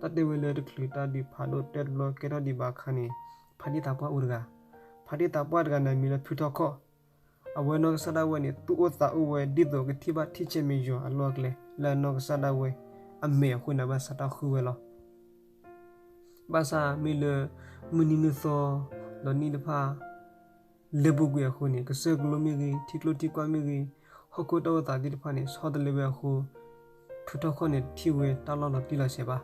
တၢ်တဲဝဲလၢတချုးတၢ်ဒုးဖးဒိၣ်တၢတဘျီကဲထီၣ်ဒံးဘၣ်အခါန့ၣ်, ဖးတံၢ်သးပှၢ်အိၣ်တဂၤ, ဖးတံၢ်သးပှၢ်တဂၤန့ၣ်မံၤလၢဖုထီခီၣ်, အဝဲနီၢ်ကစၢ်ဒၣ်ဝဲန့ၣ် သူၣ်အိၣ်သးအိၣ်ဝဲဒ်သိးကထံၣ်ဘၣ်ထံဆဲးမဲးယွၤအလီၢ်အကျဲ လၢအနီၢ်ကစၢ်ဒၣ်ဝဲအမဲာ်အဃိန့ၣ် ဘၣ်ဆၣ်တၢ်ဃုဝဲလီၤ. ဘၣ်ဆၣ်မ့ၢ်လၢ မုၢ်နံၤမုၢ်သီ ဒီးနံၣ်တဖၣ် လဲၤပူၤကွံာ်အဃိန့ၣ် ကစၢၢ်ကလိမ့ၢ်ဂ့ၤ, ထံကျိထံကွၢ်မ့ၢ်ဂ့ၤ, ဟီၣ်ခိၣ်တၢ်အိၣ်သးသ့ၣ်တဖၣ်န့ၣ် ဆီတလဲဝဲအဃိ, ဖုထီခီၣ်န့ၣ်တထံၣ်ဝဲတၢ်လီၢ်လီၤတံၢ်လီၤဆဲးဘၣ်.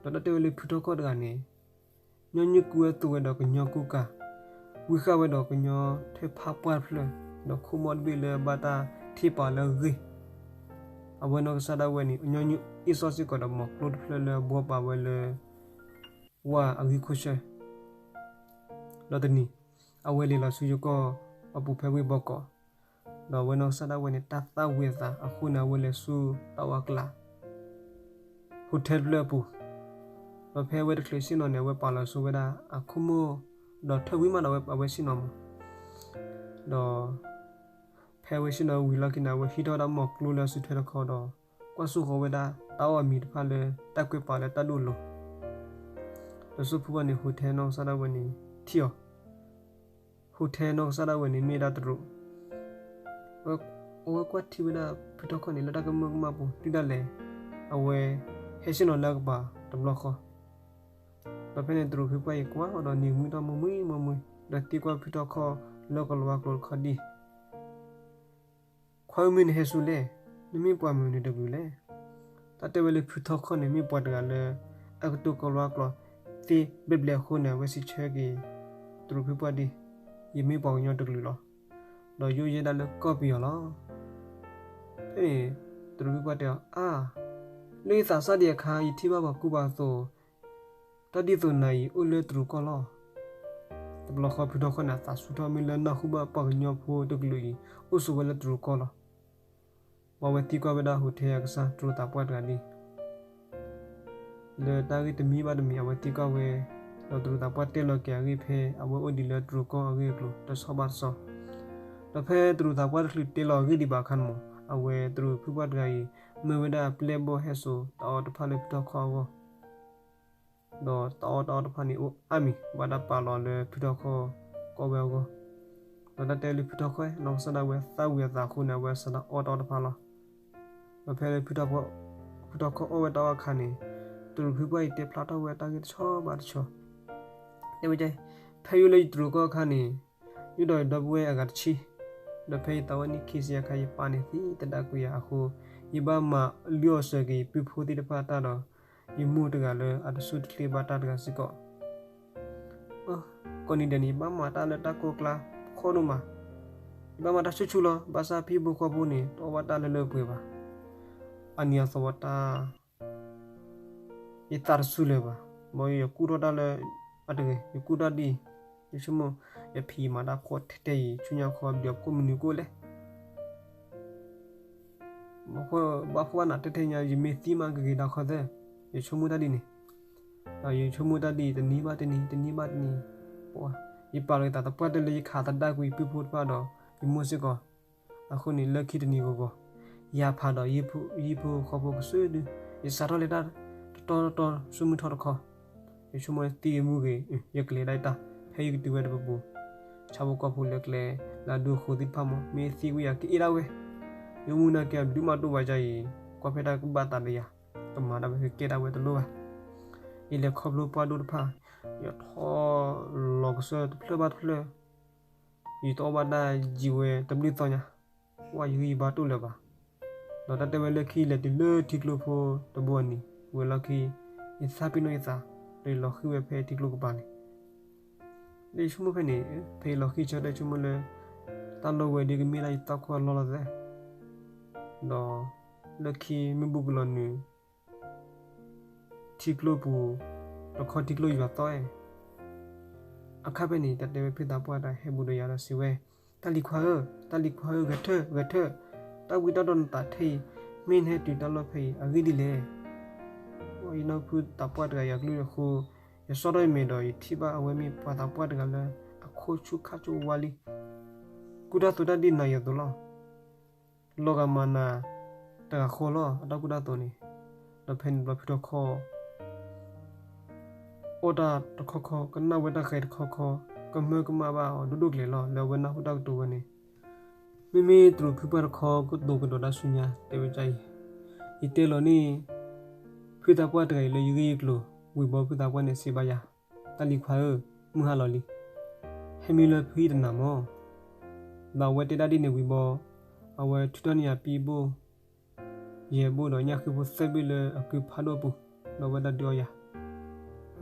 ဒီးတၢ်တဲဝဲလၢဖုထီခီၣ်တဂၤန့ၣ် ညီနုၢ်ကူဝဲသိးဝဲဒီးကညီကူကၤ, ဝံဃာ်ဝဲဒီးကညီထၢၣ်ဖးပှၢ်တဖျၢၣ်, ဒီးခိၣ်မီၣ်တဘ့ၣ်လၢဘၣ်တၢ်ထံၣ်ပာ်လၢအဂ့ၢ်, အဝဲနီၢ်ကစၢ်ဒၣ်ဝဲန့ၣ် အညီနုၢ်အ့ၣ်စီဆ့ၣ်ကီးဒီးမီၤကျိတဖျၢၣ်လၢအဘှီပာ်ဝဲလၢ ဝၣ်အဂံၢ်ခိၣ်ဆၢ ဒီးတနံၤ အဝဲလဲၤလီၤဆူယိၤကီၢ်အပူၤဖဲဝ့ၢ်ဘီကီး, ဒီးအဝဲနီၢ်ကစၢ်ဒၣ်ဝဲန့ၣ် တၢ်သၣ်ဝံၤအသးအဃိန့ၣ် အဝဲလဲၤဆူတၢ်အိၣ်အကျါ hotel တဖျၢၣ်အပူၤ, ဒီးဖဲအဝဲတချုးဆ့ၣ်နီၤန့ၣ် အဝဲပာ်လီၤဆိဝဲဒၣ်အခိၣ်မိၣ်, ဒီးထၢၣ်ဝံၤမးဒီးအဝဲဆ့ၣ်နီၤမး, ဒီး ဖဲအဝဲဆ့ၣ်နီၤဝံၤလီၢ်ခံန့ၣ် အဝဲဟံးထီၣ်ဝဲဒၣ်မီၤကျိလၢအစုထွဲတခီဒီး ကွၢ်စိဃီၤဝဲဒၣ်တၢ်အီၣ်အမံၤတဖၣ်လၢတၢ်ကွဲးပာ်လၢတၢ်ဒိၣ်လိၤ, ဒီးဆူဖုဘၣ်န့ၣ် hotel နီၢ်ကစၢ်ဒၣ်ဝဲန့ၣ်ထံၣ်အီၤ, hotel နီၢ်ကစၢ်ဒၣ်ဝဲန့ၣ်မ့ၢ်ဒၣ်တရူး, အဝဲကွၢ်ထံဝဲဒၣ်ဖုထီခီၣ်န့ၣ် လၢတၢ်ကမၢကမၣ်ပူၤ တုၤဒၣ်လဲာ် အဝဲဟဲဆ့ၣ်နီၤလၢအကပၤတဘျီဃီ, ဒီးဖဲန့ၣ်တရူးဖုပှၢ်အံၤကွၢ်အီၤဒီးနံၤမုၢ်ထီၣ်မုၢ်မှံမုၢ်မှံ, ဒီးသံကွၢ်ဖုထီခီၣ်လၢကလီၤဝါကျိၤတခီဒ် ခွါဧၢ မ့ၢ်နဟဲဆူလဲၣ်, နမ့ၢ်ပှၤမနုၤတကလုာ်လဲၣ်. တၢ်တဲဝဲလၢဖုထီခီၣ်န့ၣ် မ့ၢ်ပှၤတဂၤလၢ အကတိၤကလီကလီသ့ဘျဲၣ်ဘျဲၣ်အဃိန့ၣ် အဝဲစံးဆၢက့ၤ တရူးဖုပှၢ်ဒ်, ယမ့ၢ်ပှၤကညီတကလုာ်လီၤ. ဒီးယအိၣ်ယဲဒၣ်လၢကီၢ်ပယီၤလီၤ. ဖဲန့ၣ် တရူးဖုပှၢ်တဲအီၤ, အါ, လၢယသးစၢ်ဒံးအခါ ယထံၣ်ဘၣ်ပှၤကူပှၤသိး တၢ်ဒ်သိးနၤအံၤ အိၣ်လၢတရူးကီၢ်လီၤ. တဘျီဃီဖုထီခီၣ်န့ၣ် အသးဆူၣ်ထီၣ်မ့ၢ်လၢနၢ်ဟူဘၣ်ပှၤကညီဖိတကလုာ်အံၤ အိၣ်ဆိးဝဲလၢတရူးကီၢ်လီၤ. ဘၣ်ဝဲသံကွၢ်ဝဲဒၣ် hotel အကစၢ် တရူးသးပှၢ်တဂၤဒ် လၢတၢ်ဂ့ၢ်တမံၤဘၣ်တမံၤ အဝဲသံကွၢ်ဝဲ, ဒီးတရူးသးပှၢ်တဲလီၤက့ၤအဂ့ၢ်ဖဲ အဝဲအိၣ်ဒံးလၢတရူးကီၢ်အဂ့ၢ်အကျိၤ တဆီဘၣ်တဆီ, ဒီးဖဲတရူးသးပှၢ်တချုးတဲလီၤအဂ့ၢ်ဒံးဘၣ်အခါန့ၣ်မး အဝဲတရူးဖုပှၢ်တဂၤအံၤ မၢဝဲဒၣ်အပျဲၢ်ဘီၣ်ဟဲစိာ် တၢ်အီၣ်တဖၣ်လၢဖုထီခီၣ်အဂီၢ် ဒီးတၢ်အီၣ်တၢ်အီတဖၣ်န့ၣ် အိၣ်အါမံၤ ဘၣ်တၢ်ပာ်လီၤလၢဖုထီခီၣ်ကီၢ်ဝဲအဂီၢ်, ဒီးတၢ်တဲလၢဖုထီခီၣ် နီၢ်ကစၢ်ဒၣ်ဝဲ သၣ်ဝံၤအသးအဃိန့ၣ် အဝဲစးထီၣ်အီၣ်တၢ်အီၣ်တဖၣ်လီၤ. ဒီးဖဲလၢ ဖုထီခီၣ်အီၣ်ဝဲတၢ်အီၣ်အခါန့ၣ် တရူးဖုပှၢ်အံၤတဲဖျါထီၣ်ဝဲတၢ်ဂ့ၢ်တဆီဘၣ်တဆီ တဲဝဲ, ဖဲယအိၣ်လၢယတရူးကီၢ်အခါန့ၣ် ယအိၣ်ဒီးယဒီပုၢ်ဝဲၢ်အဂၤတဆံ, ဒီးဖဲယသးဝဲနံၣ်ခံဆံအခါ ယပၢ်န့ၣ်သံသဒၣ်ကွံာ်ယၤအဃိ ယဘၣ်မၤလုၢ်အီၣ်စၢၤက့ၤယပုၢ်ဖိသ့ၣ်တဖၣ်တၢ်ဒီး ယမိၢ်တဂၤလၢအတစူၢ်တချ့ဘၣ်တၢ်တဂၤစ့ၢ်ကီး ကိးနံၤဒဲးန့ၣ် ယဘၣ်မၤတၢ်လၢတၢ်ကိၢ်ကျါဖီဒိၣ်မး, ယဘၣ်မၤတၢ်ဆူၣ်ဆူၣ်လီၤ. ဘၣ်ဆၣ်ဖဲယဖိဃီဖိန့ၣ် တအီၣ်ဘၣ်တၢ်လၢလၢပှဲၤပှဲၤဘၣ်. အနံၤအသီတၢ် ယသးတဆူၣ်လၢၤဘၣ်. မ်ယကူၣ်ထီၣ်တၢ်လၢအတဂ့ၤ, ယကူၣ်တၢ်ဒ်အံၤ, ယဆိကမိၣ် ယဖံးယမၤတၢ်ဖှီၣ်ထဲထဲအံၤ ဆူညါခီ ဘၣ်ဖှီၣ်မနုၤကအိၣ်လဲၣ် ဘၣ်ဖှီၣ်ဘၣ်နးထဲထဲညါ ယမ့ၢ်သံမးကဂ့ၤဒၣ်ခီသၢ, ယဆိကမိၣ်တၢ်ဒ်န့ၣ်, ဒီးယဆိကမိၣ်တၢ်ဒ်အံၤ တနံၤဘၣ်တနံၤ တနံၤဘၣ်တနံၤ, ယပာ်လီၤယသးသပှၢ်တၢၢ်လၢယခးသဒၣ်ကွံာ်ယပုၢ်ဖိတဖၣ်ဒီး ယမိၢ်စ့ၢ်ကီး, အဃိန့ၣ် လၢခံတနံၤဂီၤဂီၤ, ယၤဖးဒီးယဟံၣ်ဖိဃီဖိကစုဒု, ယစးထီၣ်လဲၤတၢ်တတီတတီဆူမုၢ်ထီၣ်တခီ, ယဆိကမိၣ်သံဂ့ၤမူဂ့ၤ, ယကလဲၤဒၣ်တၢ် ဖဲယကတုၤဝဲတပူၤပူၤ, ဆၣ်ဖိကီၢ်ဖိလၢကျဲ လၢအဒူအဃိသ့ၣ်တဖၣ်မး မ့ၢ်သံကွံာ်ယၤကအဲၣ်ဒၣ်ဝဲ, ယအိၣ်မူနာ်က့အဒုးမးဒိၣ်ဝဲဒ်အံၤ, ကွၢ်ဖဲတၢ်ကဘၣ်သးဒီးယၤ, ကမၤဒၣ်ဝဲကကဲဒၣ်ဝဲတလိၣ်ဘၣ်. ယလဲၤခီဖျိပှၢ်ဒိၣ်တဖၣ်, ယထီၣ်လီၤကစၢၢ်တဖျၢၣ်ဘၣ်တဖျၢၣ်, ယတအီၣ်ဘၣ်တၢ်ယံာ်ဝဲတဘျုးသီညါ, ကွၢ်ယဂံၢ်ယဘါတအိၣ်လၢၤဘၣ်. ဒီးတၢ်တဲဝဲလၢခံလဲၤတုၤလၢထံကျိဖိတဘိအနံၤ, ဝဲလီၢ်ခံ ယသးပ့ၤနီၣ်ယသး, ဒီးယလီၤဃံၤဝဲဖဲထံကျိကပၤန့ၣ်, ဒီးယဆိကမိၣ်ဖဲန့ၣ်, ဖဲယလီၤဃံၤဆၢဒီးယဆိကမိၣ်လၢ တၢ်လီၢ်ဝဲဒ်ကမ့ၢ်ဒၣ်ယသီခိၣ်အလီၢ်လီၤသဲး, ဒီးလၢခံမ့ၢ်ဘူးကလီၤနုာ် ထံကျိပူၤ, တခီထံကျိယွၤသီၣ်အဲၣ်, အခါဖဲန့ၣ် တၢ်တဲဝဲဖုသးပှၢ်တဂၤဟဲဘူးဒီးယၤဒီးစံးဝဲ, တၢ်လံၤခွါဧၢ, တၢ်လံၤခွါဧၢ, ဂဲၤထၢၣ်, ဂဲၤထၢၣ်, တၢ်ဝံတၢ်ဒီးနသးထဲအံၤ, မ့ၢ်နဟဲတုၤတၢ်လီၢ်ဖဲအံၤ အဂ့ၢ်ဒ်လဲၣ်. ယနီၢ်ဖုသးပှၢ်တဂၤယၤကလုၢ်အဃိ, ယဆီၣ်ထီၣ်ယမဲာ်ဒီး ယထံၣ်ဘၣ်အဝဲမ့ၢ်ပှၤသးပှၢ်တဂၤလၢ အခိၣ်ဆူၣ်ခါဆူၣ်ဝါလံ, ကူၣ်တၢ်သိးတၢ်ဒ်နၤယၤအသိးလီၤ. လီၤဂာ်မၤနၤတဂၤဃီလီၤ အတၢ်ကူၣ်တၢ်သိးန့ၣ်, ဒီးဖဲန့ၣ်တဘျီဖုထီၣ်ခီၣ် အီၣ်တၢ်တခီခီ, ကနၣ်ဝဲတၢ်ဃဲၤတခီခီ, ကမၢကမၣ်ဘၣ်အီၤဒိၣ်ဒိၣ်ကျဲၤလီၤ. လၢအဝဲနၢ်ဟူတၢ်ကတိၤဝဲန့ၣ်, မ့မ့ၢ်တရူးဖုပှၢ်တခီကတိၤကဒီးတၢ်ဆူညါ တဲဝဲဒ်အံၤ, ယတဲလီၤန့ၣ် ဖုသးပှၢ်တဂၤအံၤလၢယဂ့ၢ်ယကျိၤ, ဝံၤဘီဖုသးပှၢ်န့ၣ်စံးဘၣ်ယၤ, တၢ်လံၤခွါဧၢ, မုၢ်ဟါလီၤလံ, ဟဲမံလၢဖုဟံၣ်တနၤမၢ်. ဒီးအဝဲတဲဒၣ်ဒ်န့ၣ်ဝံၤဘီ, အဝဲထုးထီၣ်န့ၢ်ယၤပံဘိၣ် ယဲၢ်ဘိၣ်ဒီးညၣ်ဃ့ဖိသၢဘ့ၣ်လၢအကုဖးဒိၣ်အပူၤ, ဒီးဝဲဒၣ်ဒုးအီယၤ,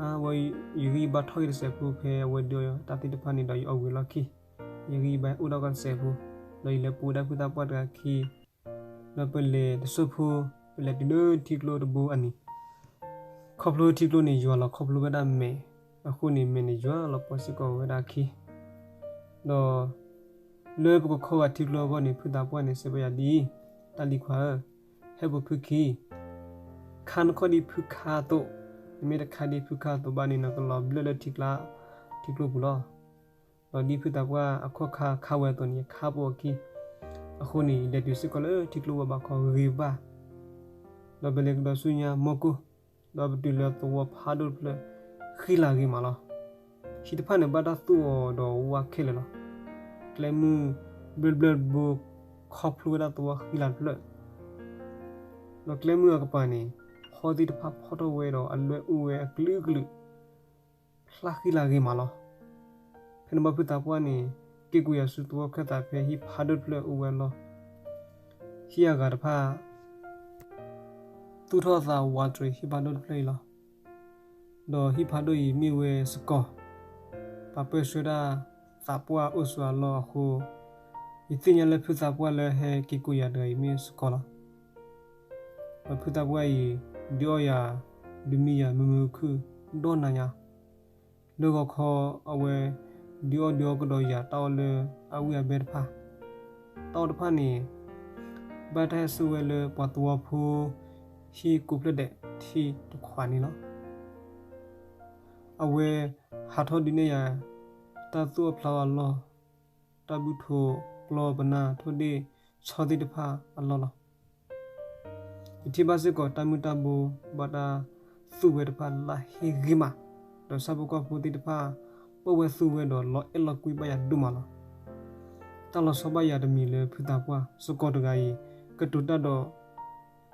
အဝဲ, ယဂံၢ်ယဘါထီၣ်က့ၤတစဲးဖိ, ဖဲအဝဲဒုးအီယၤတၢ်သ့ၣ်တဖၣ်န့ၣ်ဒီး ယအီၣ်ဝံၤအလီၢ်ခံ, ယဂံၢ်ယဘါအိၣ်ဒီးကတစဲးဖိ, ဒီးယလဲၤပိာ်ဝဲဒၣ်ဖုသးပှၢ်တဂၤခံ, ဒီးပလဲၤတစိၢ်ဖိ, ပလဲၤတုၤလၢထံကျိတဘိအနံၤ, ခီဖျိထံကျိန့ၣ်ယွၤလီၤခီဖျိဝဲဒၣ်မဲာ်, အဃိန့ၣ် မဲာ်န့ၣ်ယွၤလီၤပှီၢ်စ့ၢ်ကီးဝဲဒၣ်အခံ, ဒီး လၢပကခီဂာ်ထံကျိအဂီၢ်န့ၣ် ဖုသးပှၢ်န့ၣ်စံးဘၣ်ယၤဒ်အံၤ, တၢ်လံၤခွါဧၢ, ဟဲပိာ်ဖုခံ, ခါနခီၣ်ဒ်ဖုခါအသိး, နမ့ၢ်တခါဒ်ဖုခါအသိးဘၣ်န့ၣ် နကလီၤဘျၢၣ်လၢထံကျါ, ထံကျိပူၤလီၤ. ဒီးဒ်ဖုသးပှၢ်အခီၣ်ခါခါဝဲအသိးန့ၣ် ယခါပိာ်အခံ, အဃိန့ၣ် ယလဲၤတုၤစ့ၢ်ကီးလၢထံကျိဝဲဘၣ်ခီဂ့ၤဘၣ်, ဒီးပလဲၤကဒီးဆူညါမီၢ်ကိၢ်, ဒီးပတုၤလၢသဝီဖးဒိၣ်တဖျၢၣ်, ဃံလၤဂ့ၤမးလီၤ. ဟံၣ်တဖၣ်န့ၣ်ဘၣ်တၢ်သူၣ်အီၤဒီးဝါခဲလၢာ်လီၤ. ကျဲမုၢ်ဘျၢဘျၢတဘိ ခီဖျိဝဲဒၣ်သဝီဃံလၤတဖျၢၣ်, ဒီးကျဲမုၢ်အကပၤန့ၣ် ဖီသ့ၣ်တဖၣ်ဖီထီၣ်ဝဲဒီးအလွဲၢ်အိၣ်ဝဲအကလုာ်ကလုာ် ဖျါဃံလၤဂ့ၤမးလီၤ. ဖဲန့ၣ်ဘၣ်ဖုသးပှၢ်န့ၣ် က့ၤကွံာ်ယၤဆူသဝီခၢၣ်သးဖဲဟံၣ်ဖးဒိၣ်တဖျၢၣ်အိၣ်ဝဲအလီၢ်, ဟံၣ်အဂၤတဖၣ် သူၣ်ထီၣ်သးဝးတရံးဟံၣ်ဖးဒိၣ်တဖျၢၣ်အံၤလီၤ. ဒီးဟံၣ်ဖးဒိၣ်အံၤမ့ၢ်ဝဲစကီၤ, ပှၤပၢဆှၢတၢ်သးပှၢ်အိၣ်ဆိးအလီၢ်အဃိ, ယသ့ၣ်ညါလၢဖုသးပှၢ်လၢဟဲက့ၤကွံာ်ယၤတဂၤအံၤမ့ၢ်စကီၤလီၤ. ဒီးဖုသးပှၢ်အံၤ ဒုးအီၣ်ယၤ, ဒုးမံယၤမုာ်မုာ်ခုၣ်ခုၣ် ဒီနၤညါ, လၢဂီၤခီအဝဲ ဒုးအီၣ်ဒုးအီၣ်ကဒီးယၤတၢ်အီၣ်လၢအဝံၣ်အဘဲတဖၣ်, တၢ်အီၣ်တဖၣ်န့ၣ် ဘၣ်တၢ်ဟဲစိာ်ဝဲလၢပှၤသဝီဖိ ဟံၣ်ကိးဖျၢၣ်ဒဲးထံတခွးန့ၣ်လီၤ. အဝဲဟးထီၣ်ဒုးနဲၣ်ယၤ တၢ်သူၣ်အီၣ်ဖျးအီၣ်အလီၢ်, တၢ်ဘုၣ်ထိးကျီပနၢ်ထိၣ်ဒ့ၣ်ဆီသ့ၣ်တဖၣ်အလီၢ်လီၤ. ယထံၣ်ဘၣ်စ့ၢ်ကီးတၢ်မုၢ်တၢ်ဘိ ဘၣ်တၢ်သူၣ်ဝဲတဖၣ်လၢဟ့ၣ်ဂ့ၤမး, ဒီးဆၣ်ဖိကီၢ်ဖိသ့ၣ်တဖၣ် ပီၣ်ဝဲသူဝဲဒီးလီၤအဲၣ်လီၤကွံဘၣ်ယၤဒိၣ်မးလီၤ. တၢ်လီၤဆီဘၣ်ယၤတမံၤလၢဖုသးပှၢ်စကီၤတဂၤအံၤ ကတိၤတၢ်ဒီး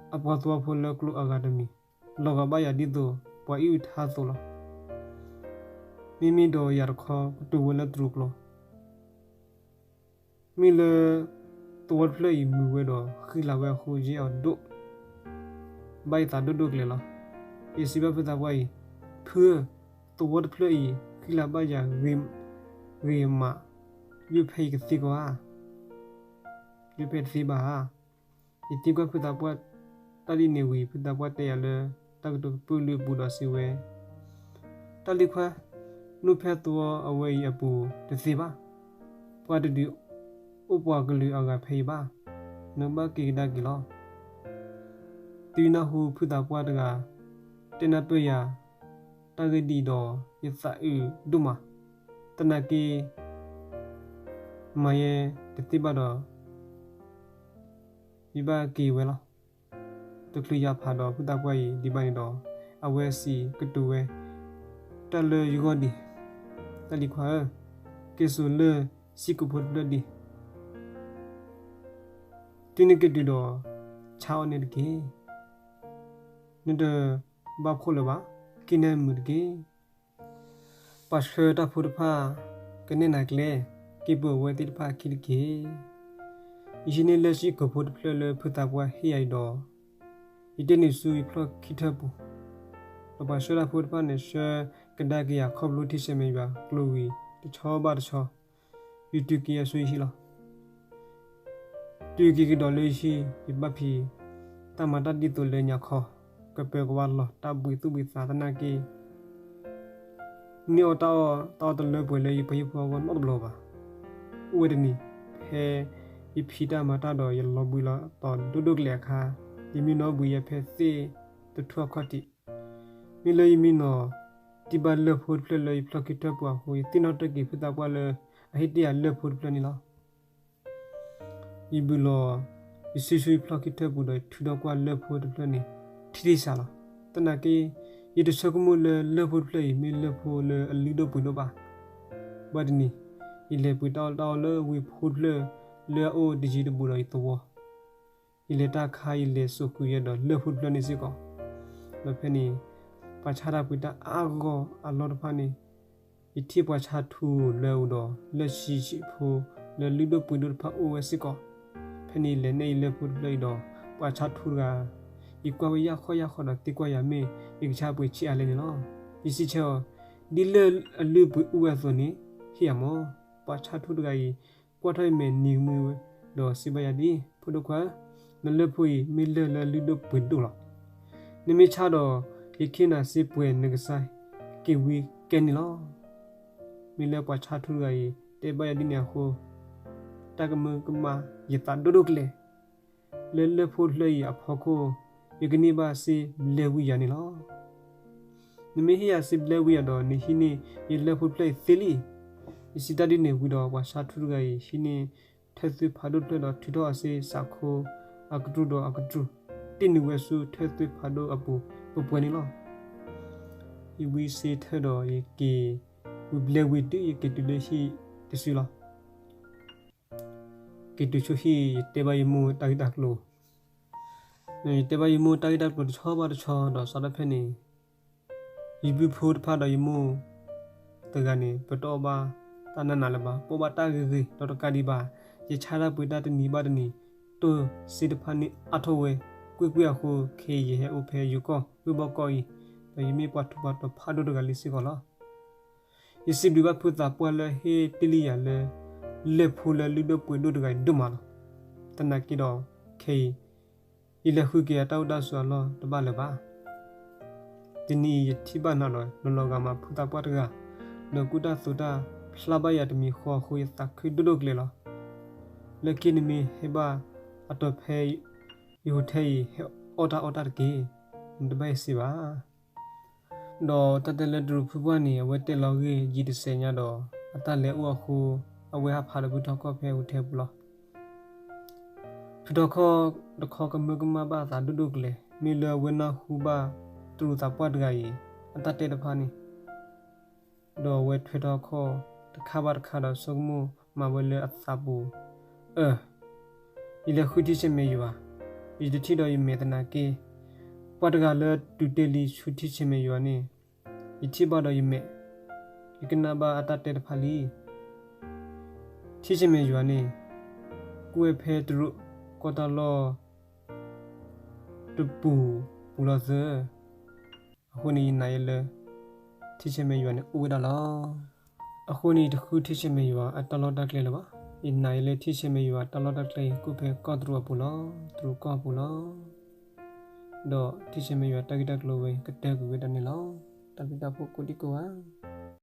အပှၤသဝီဖိလၢကျိအဂၤတမံၤ, လီၤဂာ်ဘၣ်ယၤဒ်သိးပှၤအံၣ်အုၣ်ထါအသိးလီၤ. မ့မ့ၢ်ဒီးယၤတခီကတိၤဝဲလၢတရူးကျိာ် မ့ၢ်လၢ သဝီတဖျၢၣ်အံၤမုာ်ဝဲဒီးဃံလၤဝဲအဃိ ယဲၢ်အီၤဒိၣ်, ဘၣ်ယသးဒိၣ်ဒိၣ်ကျဲၤလီၤ. ယစံးဘၣ်ဖုသးပှၢ်အံၤ, ဖုဧၢ, သဝီတဖျၢၣ်အံၤ ဃံလၤဘၣ်ယၤဂ့ၤမး, ယိၣ်ဖဲယကသံကွၢ်ဧါ, ယိၣ်ဖဲတသ့ဘၣ်ဧါ. ယသံကွၢ်ဖုသးပှၢ်တၢ်ဒ်န့ၣ်ဝံၤ ဖုသးပှၢ်တဲယၤလၢ တၢ်ကတိၤကပုာ်လုးအပူၤဒီးစံးဝဲ, တၢ်လံၤခွါ, နအိၣ်ဖဲသဝီအဝဲအံၤအပူၤတသ့ဘၣ်. ပှၤတဒုးအိၣ်ပှၤကလုာ်အဂၤဖဲအံၤဘၣ်. နဘၣ်က့ၤကဒါက့ၤလီၤ. တုၤနၢ်ဟူဖုသးပှၢ်တဂၤ တဲနၢ်ပၢၢ်ယၤ တၢ်ဂ့ၢ်ဒ်အံၤဒီး ယသးအုးဒိၣ်မး, သနာ်က့ မၤယဲတသ့ဘၣ်ဒီး ယဘၣ်က့ၤဝဲလီၤ. တချုးယၤဖးဒီးဖုသးပှၢ်အံၤဒံးဘၣ်န့ၣ်ဒီး အဝဲစံးကတိၤဝဲ, တၢ်လၢယဂီၢ်ဒံး, တၢ်လံၤခွါဧၢ, က့ၤစိာ်လၢၢ်စံၣ်ကိာ်ဖိတဖျၢၣ်ဒံး, တုၤနက့ၤတုၤဒီး ဆါအီၣ်နဲတက့ၢ်. နတဘၣ်ဖှီၣ်လၢၤဘၣ်, က့ၤနဲမုာ်တက့ၢ်. ပှၤဆှၢတၢ်ဖိတဖၣ် ကနဲၣ်နၤကျဲ, က့ၤပၢၤဝဲသ့ၣ်တဖၣ်အခံတက့ၢ်. ယဟံးန့ၢ်လၢၢ်စံၣ်ကိာ်ဖိတဖျၢၣ်လၢဖုသးပှၢ်ဟ့ၣ်ယၤအံၤဒီး ယတ့ၢ်နုာ်ဆူယဖျီၣ်ခံထၢၣ်ပူၤ, ဒီးပှၤဆှၢတၢ်ဖိတဖၣ်န့ၣ် ဆှၢကဒါက့ၤယၤခီဖျိထံဆဲးမဲာ်ယွၤကျိၤဝံၤတဆီဘၣ်တဆီ, ယတုၤက့ၤအဆိယဟံၣ်လီၤ. တုၤက့ၤကဒီးလၢယဟံၣ် ယဘၣ်ဖံးတၢ်မၤတၢ်ဒ်သိးလၢညါခီ, ကပၢၤကဝါလီၤတၢ်ဘှံးသူၣ်ဘှံးသးသနာ်က့ န့ၢ်အီၣ်တၢ်အီၣ်တၢ်အီၣ်တလၢပှဲၤလၢယပှၤဟံၣ်ဖိအဂီၢ်နီတဘျီဘၣ်. အိၣ်ဝဲတနံၤ ဖဲယဖံးတၢ်မၤတၢ်ဒီးယလီၤဘှံးလီၤတီၤဒိၣ်ဒိၣ်ကျဲၤအခါ, ယမံနီၤဘှံးယဲဖဲသ့ၣ်တထူၣ်အခီၣ်ထံး, မ့ၢ်လၢယမံနီၤတံၢ်ဘၣ်လၢၢ်ဖိတဖျၢၣ်လၢယဖျီၣ်ခံထၢၣ်ပူၤအဃိ ယသ့ၣ်နီၣ်ထီၣ်က့ၤဖုသးပှၢ်လၢအဟ့ၣ်တ့ၢ်ယၤလၢၢ်ဖိတဖျၢၣ်န့ၣ်လီၤ. ယဘုးလီၤယစုဆူယဖျီၣ်ခံထၢၣ်ပူၤဒီးယထုးထီၣ်ကွၢ်လၢၢ်ဖိတဖျၢၣ်န့ၣ်, ထံထံဆးလီၤ. သနာ်က့ ယတဆိကမိၣ်လၢလၢၢ်ဖိတဖျၢၣ်အံၤ မ့ၢ်လၢၢ်ဖိလၢအလုၢ်ဒိၣ်ပှ့ၤဒိၣ်ဘၣ်. ဘၣ်တနံၤ ယလဲၤပှ့ၤတၢ်အီၣ်တၢ်အီလၢဝ့ၢ်ဖိတဖျၢၣ် လၢအအိၣ်တယံၤတဘူးဒီးယသဝီ, ယလဲၤတၢ်ခါ ယလဲၤစိာ်ဃုာ်ယဲဒီးလၢၢ်ဖိတဖျၢၣ်န့ၣ်စ့ၢ်ကီး. ဒီးဖဲန့ၣ် ပှၤဆါတၢ်ပှ့ၤတၢ်အါဂီၢ်အလီၢ်တဖၣ်န့ၣ် ယထံၣ်ပှၤဆါထူလၢအအိၣ်ဒီး လၢၢ်ဆံးဆံးဖိ လၢလုၢ်ဒိၣ်ပှ့ၤဒိၣ်တဖၣ်အိၣ်ဝဲစ့ၢ်ကီး. ဖဲန့ၣ်ယလဲၤနဲၣ်ယလၢၢ်ဖိတဖျၢၣ်အံၤဒီး ပှၤဆါထူတဂၤ, ယကွၢ်ဝဲယၢ်ဃီယၢ်ဃီဒီးသံကွၢ်ယၤမ့ၢ် ယကဆါပှ့ၤဆံးအါလဲၣ်န့ၣ်လီၤ. ယစံးဆၢအီၤ, ဒ်လၢၢ်အလုၢ်ပှ့ၤအိၣ်ဝဲအသိးန့ၣ် ဟ့ၣ်ယၤမၢ်. ပှၤဆါထူတဂၤအံၤ ကွၢ်ထီၣ်ယမဲာ်နံၤကမှံဝဲ ဒီးစံးဘၣ်ယၤဒ်အံၤ, ဖိဒိၣ်ခွါ, နလၢၢ်ဖိအံၤ မ့ၢ်လၢၢ်လၢလုၢ်ဒိၣ်ပှ့ၤဒိၣ်လီၤ. နမ့ၢ်ဆါဒီး ယကဟ့ၣ်နၤစ့ပှဲၤနကစၢ် က့ၤဝံၤကဲန့ၣ်လီၤ. မ့ၢ်လၢပှၤဆါထူတဂၤအံၤ တဲဘၣ်ယၤဒ်န့ၣ်အဃိ, တၢ်ကမၢကမၣ်ယသးဒိၣ်ဒိၣ်ကလဲာ်. လၢလၢၢ်ဖိတဖျၢၣ်အံၤအဖီခိၣ် ယကန့ၢ်ဘၣ်စ့ဘျဲဝံယၤန့ၣ်လီၤ. နမ့ၢ်ဟ့ၣ်ယၤစ့ဘျဲဝံယၤဒီး နဟံးန့ၢ်ယလၢၢ်ဖိတဖျၢၣ်အံၤသ့လံ. ယစံးတၢ်ဒ်န့ၣ်ဝံၤဒီး ပှၤဆါထူတဂၤအံၤ ဟံးန့ၢ်ထၢၣ်သွ့ဖးဒိၣ်တဖျၢၣ်ဒီးထုးထီၣ်အီၤစ့စးခိ အကတြူၢ်ဒီးအကတြူၢ် တ့ၢ်နုာ်ဝဲဆူထၢၣ်သွ့ဖးဒိၣ်အပူၤပှဲၤပှဲၤန့ၣ်လီၤ. ယဝံစ့ထၢၣ်ဒီးယက့ၤ ဝံၤဘျဲဝံၤတုၤယက့ၤတုၤလၢဟံၣ်တစုလီၤ. က့ၤတုၤဆူဟံၣ် ယတဲဘၣ်ယမိၢ်တၢ်ဂ့ၢ်တၢ်ကျိၤ, ယတဲဘၣ်ယမိၢ်တၢ်ဂ့ၢ်တၢ်ကျိၤတဆီဘၣ်တဆီ ဒီးစးထီၣ်ဖဲန့ၣ် ယဘုဖိတဖၣ်ဒီးယမိၢ်တဂၤန့ၣ် ပတအီၣ်ဘၣ်တၢ်နးနးလၢၤဘၣ်, ပအီၣ်ဘၣ်တၢ်ဂ့ၤဂ့ၤ ဒီးတကးဒံးဘၣ် ယဆါတၢ်ပှ့ၤတၢ်တနံၤဘၣ်တနံၤ တိၢ်စ့တဖၣ်န့ၣ်အါထီၣ်ဝဲ, ကွ့ၢ်ကွ့ၢ်အဃိ ခဲအံၤယဟဲအိၣ်ဖဲယိၤကီၢ်ဝ့ၢ်ဘီကီၢ်အံၤ ဒီးယမ့ၢ်ပှၤထူးပှၤတီၤဖးဒိၣ်တဂၤလံစ့ၢ်ကီးလီၤ. ယစံးဘျုးဘၣ်ဖုသးပှၢ်လၢဟ့ၣ်တ့ၢ်လံယၤလၢ လၢၢ်ဖိလၢလုၢ်ဒိၣ်ပှ့ၤဒိၣ်တဂၤအံၤဒိၣ်မးလီၤ. သနာ်က့ဒီး ခဲအံၤ ယလဲၤဃုက့ၤအတၢ်အိၣ်တၢ်ဆိးအလီၢ်တဘၣ်လၢၤဘၣ်. တနံၤအံၤယထံၣ်ဘၣ်နၤဒီး လီၤလီၤဂာ်မးဖုသးပှၢ်တဂၤ, ဒီးကူၣ်တၢ်သိးတၢ်ဖျါဘၣ်ယၤတမံၤဃီအဃိ ယသးခုဒိၣ်ဒိၣ်ကလဲာ်လီၤ. လၢခံနမ့ၢ်ဟဲဘၣ်အတီၤဖဲ ယဟိးထဲအံၤ ဟဲအီၣ်တၢ်အီၣ်တၢ်တက့ၢ်. နတဘၣ်ဟဲစ့ဘၣ်. ဒီးတၢ်တဲလၢတရူးဖုပှၢ်န့ၣ် အဝဲတဲလီၤဂ့ၢ်ယံာ်တစဲးညါဒီး အတၢ်လဲၤအိၣ်အဃိ အဝဲဟးဖးဒီးဖုထီခီၣ်ဖဲဟိးထဲပူၤလီၤ. ဖုထီခီၣ်တခီကမၢကမၣ်ဘၣ်အသးဒိၣ်ဒိၣ်ကလဲာ်, မ့ၢ်လၢအဝဲနၢ်ဟူဘၣ်တရူးသးပှၢ်တဂၤအံၤ အတၢ်တဲတဖၣ်န့ၣ် ဒီးအဝဲထွဲထီခီၣ်တခါဘၣ်တခါဒီးဆိကမိၣ်မၤဝဲလၢအသးပူၤ, အၢ, ယလဲၤဃုထံဆဲးမဲာ်ယွၤ, ယတထံၣ်ဒီးယမဲာ်သနာ်က့, ပှၤတဂၤလၢတုၤတဲလံဆူထံဆဲးမဲာ်ယွၤန့ၣ် ယထံၣ်ဘၣ်ဒီးယမဲာ်, ယကနၣ်ဘၣ်အတၢ်တဲတဖၣ်လံ. ထံဆဲးမဲာ်ယွၤန့ၣ် ကအိၣ်ဝဲဖဲတရူးကီၢ်တၢ်လီၢ်တပူၤပူၤလီၤသၢ, အဃိန့ၣ်ယနာ်ယဲလၢ ထံဆဲးမဲာ်ယွၤန့ၣ်အိၣ်ဝဲဒၣ်လီၤ. အဃိန့ၣ်ယတဃုထံဆဲးမဲာ်ယွၤအတၢ်လီၢ်တၢ်ကျဲလၢၤဘၣ်. ယနာ်ယဲလၢထံဆဲးမဲာ်ယွၤအတၢ်လီၢ်တၢ်ကျဲအံၤ ကအိၣ်ဖဲကီၢ်တရူးအပူၤလီၤ, တရူးကီၢ်အပူၤလီၤ. ဒီးထံဆဲးမဲာ်ယွၤတၢ်ဂ့ၢ်တၢ်ကျိၤဝဲကတၢၢ်ကွံာ်ဝဲဒၣ်န့ၣ်လီၤ. တၢ်ဘျုးတၢ်ဖှိၣ်ကိးဒံကိးဂၤ